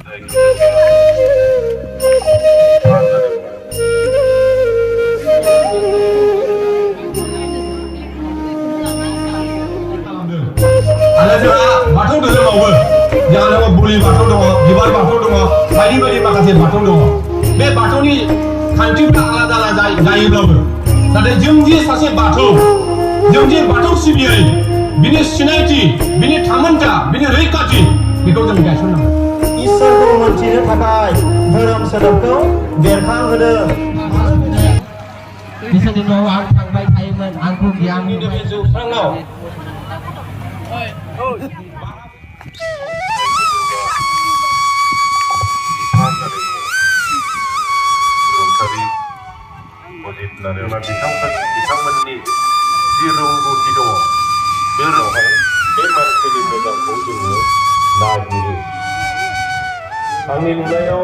Ada juga bathौ धोरोमावबो जोंहा दङ बुलि बाथौ दङ बिबार बाथौ दङ बायदि बायदि माखासे बाथौ दङ बे बाथौनि खान्थिफ्रा आलादा आलादा जायोब्लाबो नाथाय जों जे सासे बाथौ जों जे बाथौ सिबियारि बिनि सिनायथि बिनि थामोनथा बिनि रैखाथि बेखौ जों गायसननांगोन इसोरखौ मोनथिनो थाखाय धोरोम सोदोबखौ बेरखांहोदों बिसोरनि न'आव आं थांबाय थायोमोन आंखौ गियान बे जौस्राङाव बिथांमोननि जि रोंगौथि दङ बेवहाय बे मानसिनि मोजांखौ जोङो नागिरो आंनि नुनायाव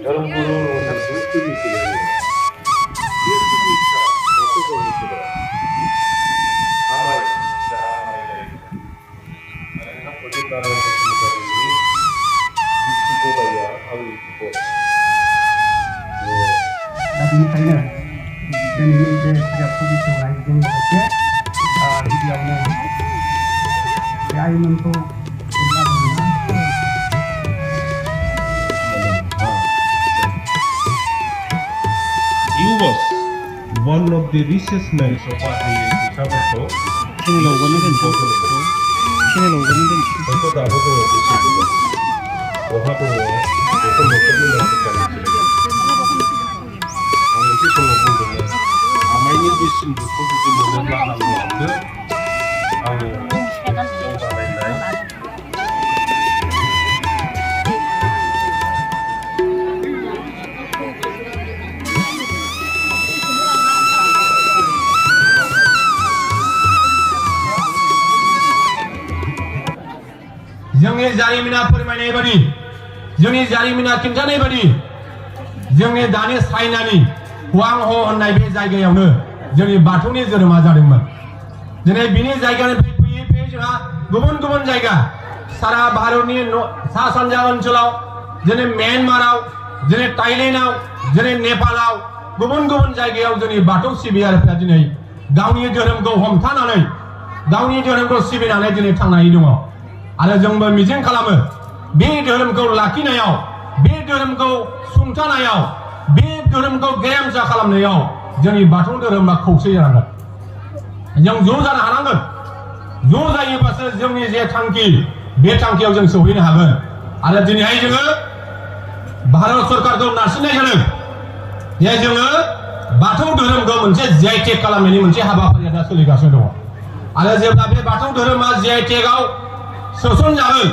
धोरोमगुरु नोंथांखौ सिबिसिगोन बेनिखायनो दिनैनि बे बिजाबखौ बेखेवनायजों लोगोसे गिबियावनो बे आइमोनखौ You was one of the richest men of our बिथांमोनखौ बेखौ दाबो दङ बहा दङ बेखौ न'खरनि मानसिफ्रा मिथिनाय आं मोनसे समाव बुंदोंमोन आमाइनि बे सिन्दुरखौ जुदि मोनोब्ला आं लांदो आङो बानायनाय जोंनि जारिमिना फोरमायनाय बादि जोंनि जारिमिना खिन्थानाय बादि जोंनि दानि चाइनानि हुआं हो होननाय बे जायगायावनो जोंनि बाथौनि जोनोमा जादोंमोन दिनै बिनि जायगानिफ्राय फैयै फैयै जोंहा गुबुन गुबुन जायगा सारा भारतनि सा सानजा ओनसोलाव दिनै म्यानमाराव दिनै थाइलेन्डआव दिनै नेपालाव गुबुन गुबुन जायगायाव जोंनि बाथौ सिबियारिफ्रा दिनै गावनि धोरोमखौ हमथानानै गावनि धोरोमखौ सिबिनानै दिनै थांनानै दङ आरो जोंबो मिजिं खालामो बे धोरोमखौ लाखिनायाव बे धोरोमखौ सुंथानायाव बे धोरोमखौ गेरेमसा खालामनायाव जोंनि बाथौ धोरोमा खौसे जानांगोन जों ज' जानो हानांगोन ज' जायोबासो जोंनि जे थांखि बे थांखियाव जों सौहैनो हागोन आरो दिनैहाय जोङो भारत सरकारखौ नारसिननाय जादों जे जोङो बाथौ धोरोमखौ मोनसे जिआइटेक खालामनायनि मोनसे हाबाफारिया दा सोलिगासिनो दङ आरो जेब्ला बे बाथौ धोरोमा जिआइटेकआव सोसन जागोन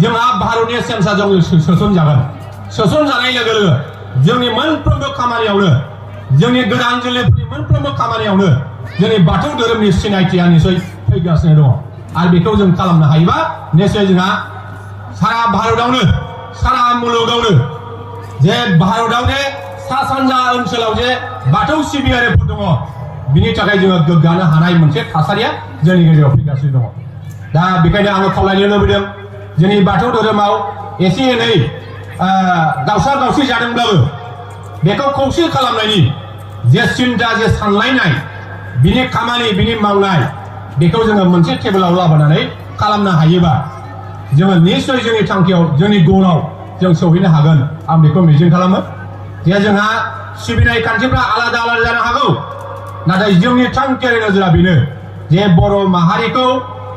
जोंहा भारतनि सेन्सारजों सोसन जागोन सोसन जानाय लोगो लोगो जोंनि मोनफ्रोमबो खामानियावनो जोंनि गोदान जोलैफोरनि मोनफ्रोमबो खामानियावनो जोंनि बाथौ धोरोमनि सिनायथिया निसय फैगासिनो दङ आरो बेखौ जों खालामनो हायोबा निसय जोंहा सारा भारतआवनो सारा मुलुगावनो जे भारतआव जे सा सानजा ओनसोलाव जे बाथौ सिबियारिफोर दङ बिनि थाखाय जोङो गोग्गानो हानाय मोनसे थासारिया जोंनि गेजेराव फैगासिनो दङ दा बेखायनो आङो खावलायनो लुबैदों जोंनि बाथौ धोरोमाव एसे एनै दावसा दावसि जादोंब्लाबो बेखौ खौसे खालामनायनि जे सिन्था जे सानलायनाय बिनि खामानि बिनि मावनाय बेखौ जोङो मोनसे टेबोलाव लाबोनानै खालामनो हायोबा जोङो निश्चय जोंनि थांखियाव जोंनि गलाव जों सौहैनो हागोन आं बेखौ मिजिं खालामो जे जोंहा सिबिनाय खान्थिफ्रा आलादा आलादा जानो हागौ नाथाय जोंनि थांखियारि नोजोरा बेनो जे बर' माहारिखौ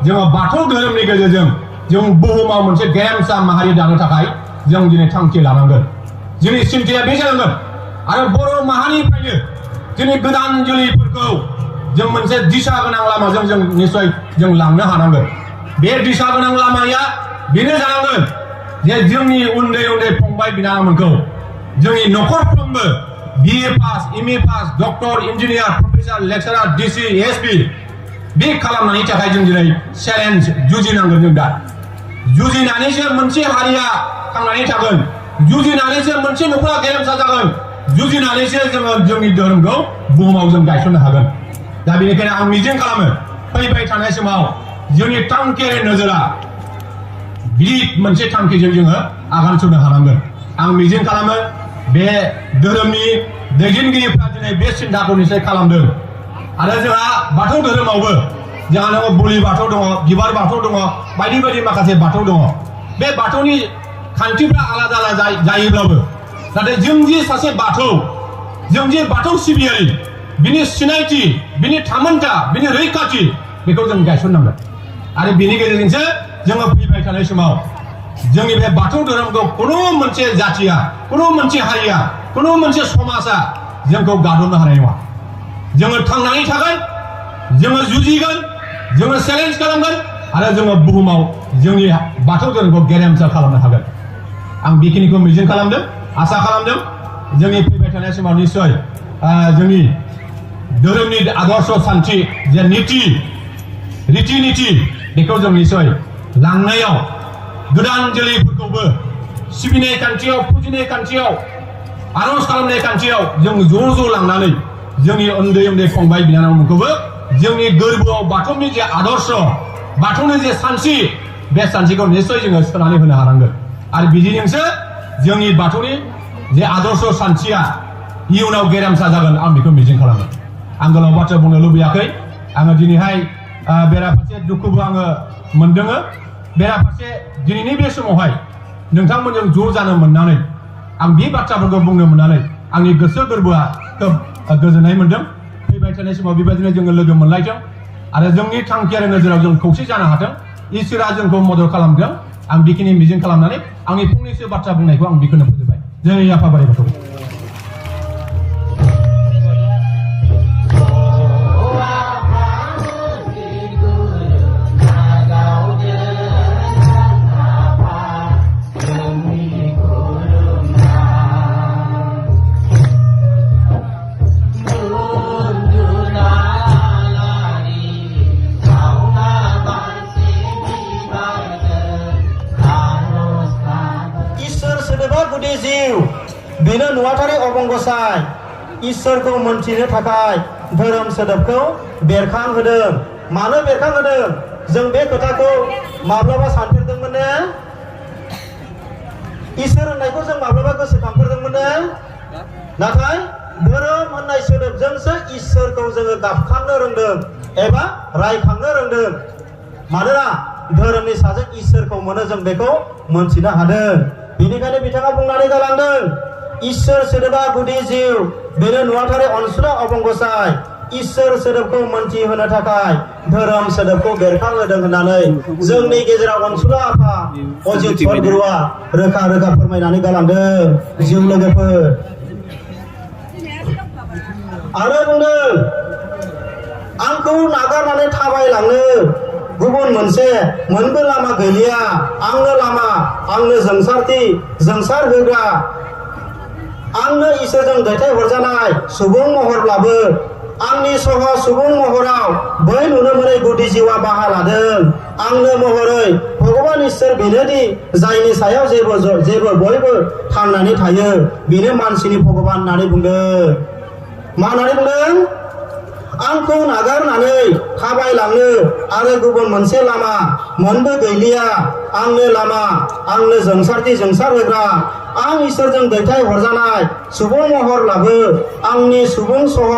जोङो बाथौ धोरोमनि गेजेरजों जों बुहुमाव मोनसे गेरेमसा माहारि दानो थाखाय जों दिनै थांखि लानांगोन जोंनि सिन्थाया बे जानांगोन आरो बर' माहारिनिफ्रायनो जोंनि गोदान जोलैफोरखौ जों मोनसे दिशा गोनां लामाजों जों निश्चय जों लांनो हानांगोन बे दिशा गोनां लामाया बेनो जानांगोन जे जोंनि उन्दै उन्दै फंबाय बिनानावमोनखौ जोंनि न'खरफ्रोमबो BA pass MA pass doctor engineer professor lecturer DC SP बे खालामनायनि थाखाय जों दिनै चेलेन्ज जुजिनांगोन जों दा जुजिनानैसो मोनसे हारिया थांनानै थागोन जुजिनानैसो मोनसे न'खरा गेरेमसा जागोन जुजिनानैसो जोङो जोंनि धोरोमखौ बुहुमाव जों गायसननो हागोन दा बेनिखायनो आं मिजिं खालामो फैबाय थानाय समाव जोंनि थांखियारि नोजोरा गिदिर मोनसे थांखिजों जोङो आगान सुरनो हानांगोन आं मिजिं खालामो बे धोरोमनि दैदेनगिरिफ्रा दिनै बे सिन्थाखौ निश्चय खालामदों आरो जोंहा बाथौ धोरोमावबो जोंहा दङ बोलि बाथौ दङ बिबार बाथौ दङ बायदि बायदि माखासे बाथौ दङ बे बाथौनि खान्थिफ्रा आलादा आलादा जायोब्लाबो नाथाय जों जे सासे बाथौ जों जे बाथौ सिबियारि बिनि सिनायथि बिनि थामोनथा बिनि रैखाथि बेखौ जों गायसननांगोन आरो बिनि गेजेरजोंसो जोङो फैबाय थानाय समाव जोंनि बे बाथौ धोरोमखौ कुनु मोनसे जाथिया कुनु मोनसे हारिया कुनु मोनसे समाजा जोंखौ गादबनो हानाय नङा जोङो थांनानै थागोन जोङो जुजिगोन जोङो चेलेन्ज खालामगोन आरो जोङो बुहुमाव जोंनि बाथौ धोरोमखौ गेरेमसा खालामनो हागोन आं बेखिनिखौ मिजिं खालामदों आसा खालामदों जोंनि फैबाय थानाय समाव निश्चय जोंनि धोरोमनि आदर्श सान्थि जे नीति बेखौ जों निश्चय लांनायाव गोदान जोलैफोरखौबो सिबिनाय खान्थियाव फुजिनाय खान्थियाव आरज खालामनाय खान्थियाव जों ज' लांनानै जोंनि उन्दै उन्दै फंबाय बिनानावमोनखौबो जोंनि गोरबोआव बाथौनि जे आदर्श बाथौनि जे सानस्रि बे सानस्रिखौ निश्चय जोङो सोनानै होनो हानांगोन आरो बिदिजोंसो जोंनि बाथौनि जे आदर्श सानस्रिया इयुनाव गेरेमसा जागोन आं बेखौ मिजिं खालामो आं गोलाव बाथ्रा बुंनो लुबैयाखै आङो दिनैहाय बेराफारसे दुखुबो आङो मोनदों बेराफारसे दिनैनि बे समावहाय नोंथांमोनजों ज' जानो मोननानै आं बे बाथ्राफोरखौ बुंनो मोननानै आंनि गोसो गोरबोआ खोब गोजोननाय मोनदों फैबाय थानाय समाव बेबायदिनो जोङो लोगो मोनलायथों आरो जोंनि थांखि आरो नोजोराव जों खौसे जानो हाथों इसोरा जोंखौ मदद खालामदों आं बेखिनि मिजिं खालामनानै आंनि फंनैसो बाथ्रा बुंनायखौ आं बेखौनो फोजोबबाय जय आफा बोराइ बाथौ बेनो नुवाथारि अबंगसाय इसोरखौ मोनथिनो थाखाय धोरोम सोदोबखौ बेरखांहोदों मानो बेरखांहोदों जों बे खोथाखौ माब्लाबा सानफेरदोंमोन ने इसोर होननायखौ जों माब्लाबा गोसोखांफेरदोंमोन ने नाथाय धोरोम होननाय सोदोबजोंसो इसोरखौ जोङो गाबखांनो रोंदों एबा रायखांनो रोंदों मानोना धोरोमनि साजों इसोरखौ मोनो जों बेखौ मोनथिनो हादों बेनिखायनो बिथाङा बुंनानै गालांदों इसोर सोदोबा गुदि जिउ बेनो नुवाथारि अनसुला अबंगसाय इसोर सोदोबखौ मोनथिहोनो थाखाय धोरोम सोदोबखौ बेरखांहोदों होननानै जोंनि गेजेराव अनसुला आफा अजित गुरुआ रोखा रोखा फोरमायनानै गालांदों जिउ लोगोफोर आरो बुंदों आंखौ नागारनानै थाबायलांनो गुबुन मोनसे मोनबो लामा गैलिया आंनो लामा आंनो जोंसार होग्रा आंनो इसोरजों दैथायहरजानाय सुबुं महरब्लाबो आंनि सह सुबुं महराव बै नुनो मोनै गुदि जिउआ बाहा लादों आंनो महरै भगवान इसोर बेनोदि जायनि सायाव जेबो बयबो थांनानै थायो बेनो मानसिनि भगवान होननानै बुंदों मा होननानै बुंदों आंखौ नागारनानै थाबायलांनो आरो गुबुन मोनसे लामा मोनबो गैलिया आंनो लामा आंनो जोंसार होग्रा आं इसोरजों दैथाय हरजानाय सुबुं महरब्लाबो आंनि सुबुं सह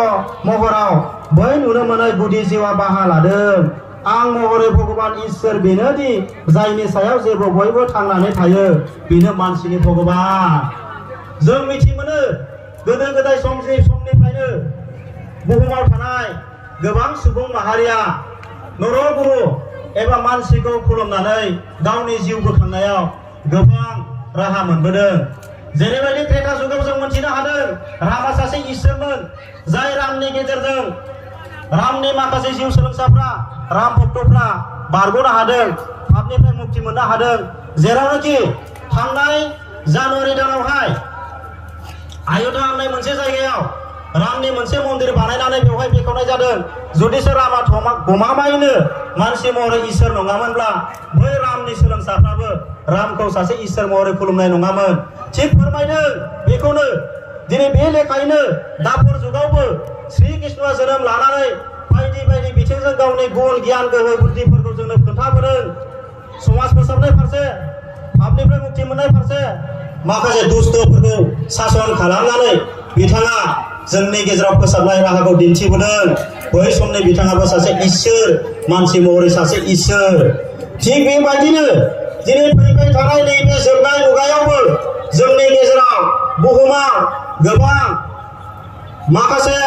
महराव बै नुनो मोनै गुदि जिउआ बाहा लादों आं महरै भगवान इसोर बेनोदि जायनि सायाव जेबो बयबो थांनानै थायो बेनो मानसिनि भगवान जों मिथि मोनो गोदो गोदाय समनिफ्रायनो बुहुमाव थानाय गोबां सुबुं माहारिया नरगुरु एबा मानसिखौ खुलुमनानै गावनि जिउ बोखांनायाव गोबां राहा मोनबोदों जेरैबायदि त्रेता जुगाव जों मोनथिनो हादों रामा सासे इसोरमोन जाय रामनि गेजेरजों रामनि माखासे जिउ सोलोंसाफ्रा राम भक्तफ्रा बारग'नो हादों पापनिफ्राय मुक्ति मोननो हादों जेरावनोखि थांनाय जानुवारि दानावहाय आयोध्या होननाय मोनसे जायगायाव रामनि मोनसे मन्दिर बानायनानै बेवहाय बेखेवनाय जादों जुदिसो रामा गमामायैनो मानसि महरै इसोर नङामोनब्ला बै रामनि सोलोंसाफ्राबो रामखौ सासे इसोर महरै खुलुमनाय नङामोन थिग फोरमायदों बेखौनो दिनै बे लेखायैनो दापर जुगावबो श्री कृष्णआ जोनोम लानानै बायदि बायदि बिथिंजों गावनि गुन गियान गोहो बुद्धिफोरखौ जोंनो खोन्थाबोदों समाज फोसाबनाय फारसे पापनिफ्राय मुक्ति मोननाय फारसे माखासे दुष्टफोरखौ सासन खालामनानै बिथाङा जोंनि गेजेराव फोसाबनाय राहाखौ दिन्थिबोदों। बै समनि बिथाङाबो सासे इसोर, मानसि महरै सासे इसोर। थिग बेबायदिनो दिनै फैबाय थानाय नैबे जोबनाय मुगायावबो जोंनि गेजेराव बुहुमाव गोबां माखासे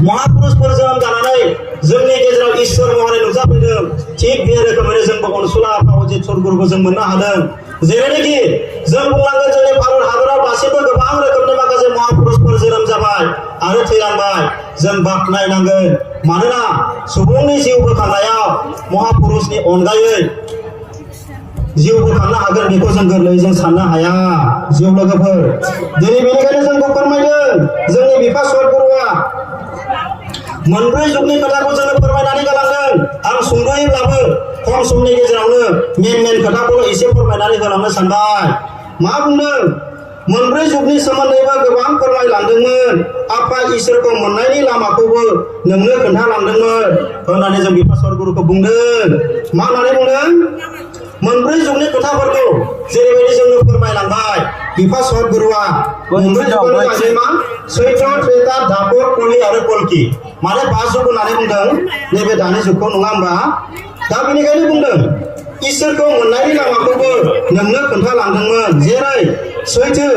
महापुरुषफोर जोनोम जानानै जोंनि गेजेराव इसोर महरै नुजाफैदों। थिग बे रोखोमैनो जोंबो अनसुला आफा अजित सदगुरुखौ जों मोननो हादों। जेरैनोखि जों बुंनांगोन जोंनि भारत हादराव दासिमबो गोबां रोखोमनि माखासे महापुरुषफोर जोनोम जाबाय आरो थैलांबाय। जों बाख्नायनांगोन, मानोना सुबुंनि जिउ बोखांनायाव महापुरुषनि अनगायै जिउ बोखांनो हागोन बेखौ जों गोरलैयै जों साननो हाया। जिउ लोगोफोर, दिनै बेनिखायनो जोंखौ फोरमायदों जोंनि बिफा सदगुरुआ मोनब्रै जुगनि खोथाखौ जोंनो फोरमायनानै गालांदों। आं सुंद'यैब्लाबो खम समनि गेजेरावनो मेन खोथाखौल' एसे फोरमायनानै होलांनो सानबाय। मा बुंदों? मोनब्रै जुगनि सोमोन्दैबो गोबां फोरमायलांदोंमोन। आफा इसोरखौ मोननायनि लामाखौबो नोंनो खोन्थालांदोंमोन होननानै जों बिफा सदगुरुखौ बुंदों। मा होननानै बुंदों? मोनब्रै जुगनि खोथाफोरखौ जेरैबायदि जोंनो फोरमायलांबाय बिफा सदगुरुआ। मोनब्रै जुगनि गासै मा? सैत्र, त्रेता, द्वापर, कलि आरो कल्कि। माने 5 जुग होननानै बुंदों, नैबे दानि जुगखौ, नङा होमबा? दा बेनिखायनो बुंदों इसोरखौ मोननायनि लामाखौबो नोंनो खोन्थालांदोंमोन। जेरै सैथो,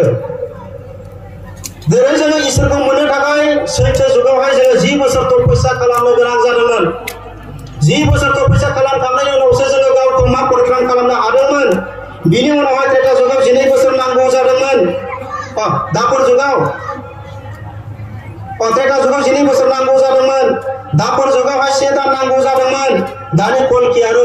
जेरै जोङो इसोरखौ मोननो थाखाय सैथो जुगावहाय जोङो 10 बोसोर तपस्या खालामनो गोनां जादोंमोन। 10 बोसोर तपस्या खालामखांनायनि उनावसो जोङो गावखौ मा परिख्राम खालामनो हादोंमोन। बिनि उनावहाय त्रेता जुगाव 12 बोसोर नांगौ जादोंमोन। दापर जुगाव त्रेता जुगाव 12 बोसोर नांगौ जादोंमोन। दापर जुगावहाय 1 दान नांगौ जादोंमोन। दानि कलि आरो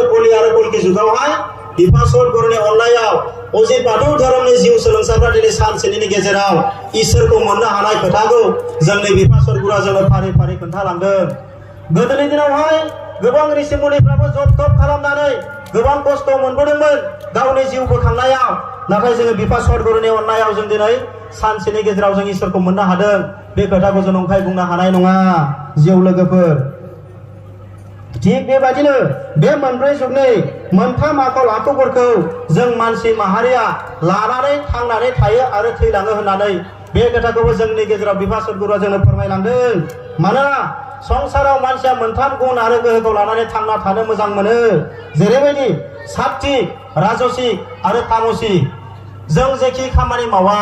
कल्कि जुगावहाय बिफा सदगुरुनि अननायाव अजित बाथौ धोरोमनि जिउ सोलोंसाफ्रा दिनै सानसेनि गेजेराव इसोरखौ मोननो हानाय खोथाखौ जोंनि बिफा सदगुरुआ जोंनो फारि फारि खोन्थालांदों। गोदोनि दिनावहाय गोबां ऋषि मुनिफ्राबो जब तप खालामनानै गोबां खस्थ' मोनबोदोंमोन गावनि जिउ बोखांनायाव। नाथाय जोङो बिफा सदगुरुनि अननायाव जों दिनै सानसेनि गेजेराव जों इसोरखौ मोननो हादों। बे खोथाखौ जों नंखाय बुंनो हानाय नङा जिउ लोगोफोर। थिग बेबायदिनो बे मोनब्रै जुगनि मोनथाम आखल आखुफोरखौ जों मानसि माहारिया लानानै थांनानै थायो आरो थैलाङो होननानै बे खोथाखौबो जोंनि गेजेराव बिफा सदगुरुआ जोंनो फोरमायलांदों। मानोना संसाराव मानसिया मोनथाम गुन आरो गोहोखौ लानानै थांना थानो मोजां मोनो। जेरैबायदि सात्विक, राजसिक आरो तामसिक। जों जेखि खामानि मावा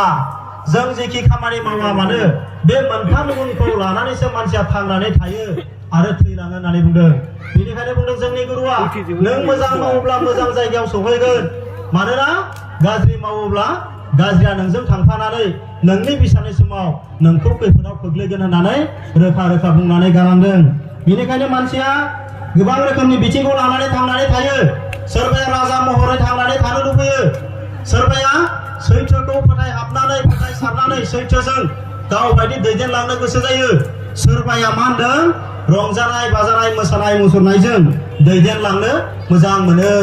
मानो बे मोनथाम गुनखौ लानानैसो मानसिया थांनानै थायो आरो थैलाङो होननानै बुंदों। बेनिखायनो बुंदों जोंनि गुरुआ, नों मोजां मावोब्ला मोजां जायगायाव सहैगोन, मानोना गाज्रि मावोब्ला गाज्रिया नोंजों थांफानानै नोंनि बिसानि समाव नोंखौ खैफोदाव खोख्लैगोन होननानै रोखा रोखा बुंनानै गालांदों। बेनिखायनो मानसिया गोबां रोखोमनि बिथिंखौ लानानै थांनानै थायो। सोरबाया राजा महरै थांनानै थानो लुबैयो, सोरबाया सैथोखौ फोथायहाबनानै फोथायसारनानै सैथोजों गाव बायदि दैदेनलांनो गोसो जायो। सोरबाया मा होनदों? रंजानाय बाजानाय मोसानाय मुसुरनायजों दैदेनलांनो मोजां मोनो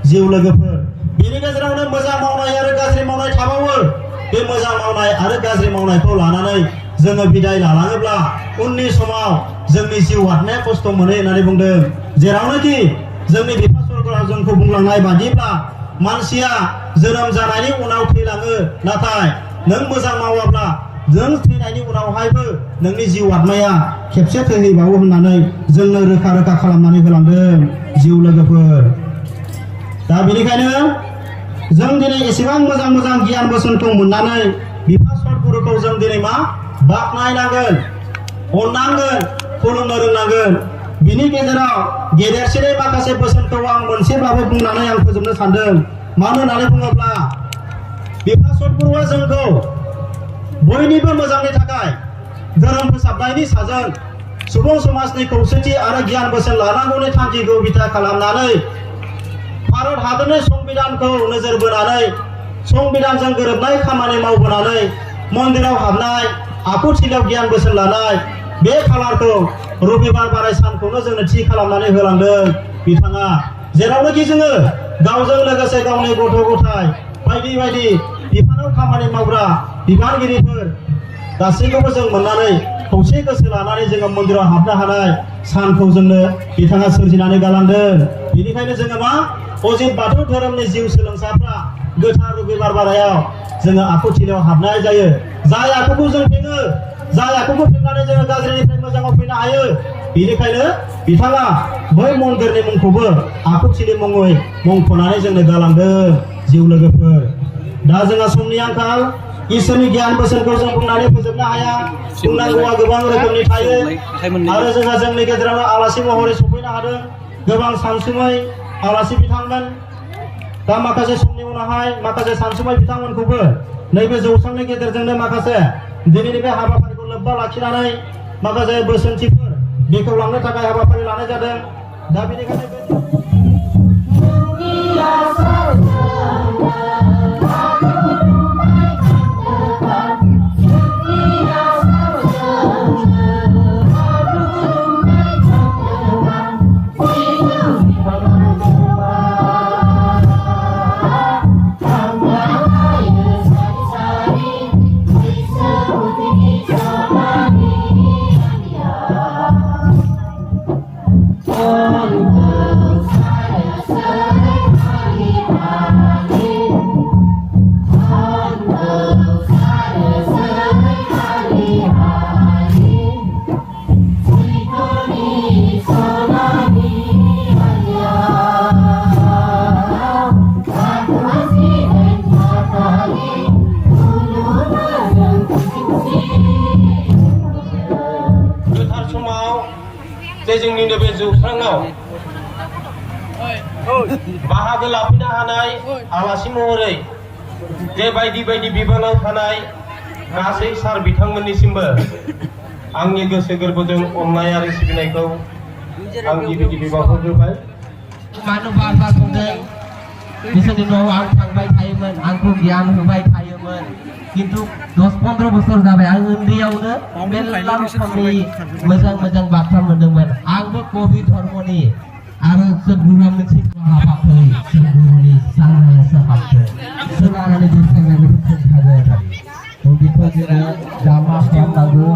जिउ लोगोफोर। बेनि गेजेरावनो मोजां मावनाय आरो गाज्रि मावनाय थाबावो। बे मोजां मावनाय आरो गाज्रि मावनायखौ लानानै जोङो बिदाय लालाङोब्ला उननि समाव जोंनि जिउ आत्माया खस्थ' मोनो होननानै बुंदों। जेरावनोखि जोंनि बिफा सदगुरुआ जोंखौ बुंलांनाय बादिब्ला मानसिया जोनोम जानायनि उनाव थैलाङो, नाथाय नों मोजां मावाब्ला जों थैनायनि उनावहायबो नोंनि जिउ आत्माया खेबसे थैहैबावो होननानै जोंनो रोखा रोखा खालामनानै होलांदों जिउ लोगोफोर। दा बेनिखायनो जों दिनै एसेबां मोजां मोजां गियान बोसोनखौ मोननानै बिफा सदगुरुखौ जों दिनै मा बाख्नायनांगोन, अननांगोन, खुलुमनो रोंनांगोन। बिनि गेजेराव गेदेरसिनै माखासे बोसोनखौ आं मोनसेब्लाबो बुंनानै आं फोजोबनो सानदों। मानो होननानै बुङोब्ला बिफा सदगुरुआ जोंखौ बयनिबो मोजांनि थाखाय धोरोम फोसाबनायनि साजों सुबुं समाजनि खौसेथि आरो गियान बोसोन लानांगौनि थांखिखौ बिथा खालामनानै भारत हादरनि संबिधानखौ नोजोर बोनानै संबिधानजों गोरोबनाय खामानि मावबोनानै मन्दिराव हाबनाय, आखुथिलियाव गियान बोसोन लानाय बे खालारखौ रबिबार बाराय सानखौनो जोंनो थि खालामनानै होलांदों बिथाङा। जेरावनोखि जोङो गावजों लोगोसे गावनि गथ' गथाय बायदि बायदि बिफानाव खामानि मावग्रा बिबानगिरिफोर गासैखौबो जों मोननानै खौसे गोसो लानानै जोङो मन्दिराव हाबनो हानाय सानखौ जोंनो बिथाङा सोरजिनानै गालांदों। बेनिखायनो जोङो मा अजित बाथौ धोरोमनि जिउ सोलोंसाफ्रा गोथार रबिबार बारायाव जोङो आखुथिलियाव हाबनाय जायो। जाय आखुखौ जों फेङो, जाय आखुखौ फेंनानै जोङो गाज्रिनिफ्राय मोजाङाव फैनो हायो, बेनिखायनो बिथाङा बै मन्दिरनि मुंखौबो आखुथिलि मुङै मुंख'नानै जोंनो गालांदों। जिउ लोगोफोर, दा जोंहा समनि आंखाल, इसोरनि गियान बोसोनखौ जों बुंनानै फोजोबनो हाया। बुंनांगौआ गोबां रोखोमनि थायो आरो जोंहा जोंनि गेजेराव आलासि महरै सफैनो हादों गोबां सानसुमै आलासि बिथांमोन। दा माखासे समनि उनावहाय माखासे सानसुमै बिथांमोनखौबो नैबे जौसांनि गेजेरजोंनो माखासे दिनैनि बे हाबाफारिखौ लोब्बा लाखिनानै माखासे बोसोनथिफोर बेखेवलांनो थाखाय हाबाफारि लानाय जादों। दा बेनिखायनो जोंनिनो बे जौस्राङाव बाहागो लाफैनो हानाय आलासि महरै जे बायदि बायदि बिबानाव थानाय गासै सार बिथांमोननिसिमबो आंनि गोसो गोरबोजों अननाय आरो सिबिनायखौ आं गिबि गिबि बावहरग्रोबाय। मानो बार बुंदों बिसोरनि न'आव आं थांबाय थायोमोन, आंखौ गियान होबाय थायोमोन, खिन्थु 10-15 बोसोर जाबाय आं उन्दैयावनो मेरला रोखोमनि मोजां मोजां बाथ्रा मोनदोंमोन। आंबो कभिड धर्मनि आरो गुरुआ मोनसे हाबाखै गुरुनि सांग्रायासो हाबदों सोलानानै दोनखांनानै खोन्थागोन बेखौ जोङो दा मा खालामनांगौ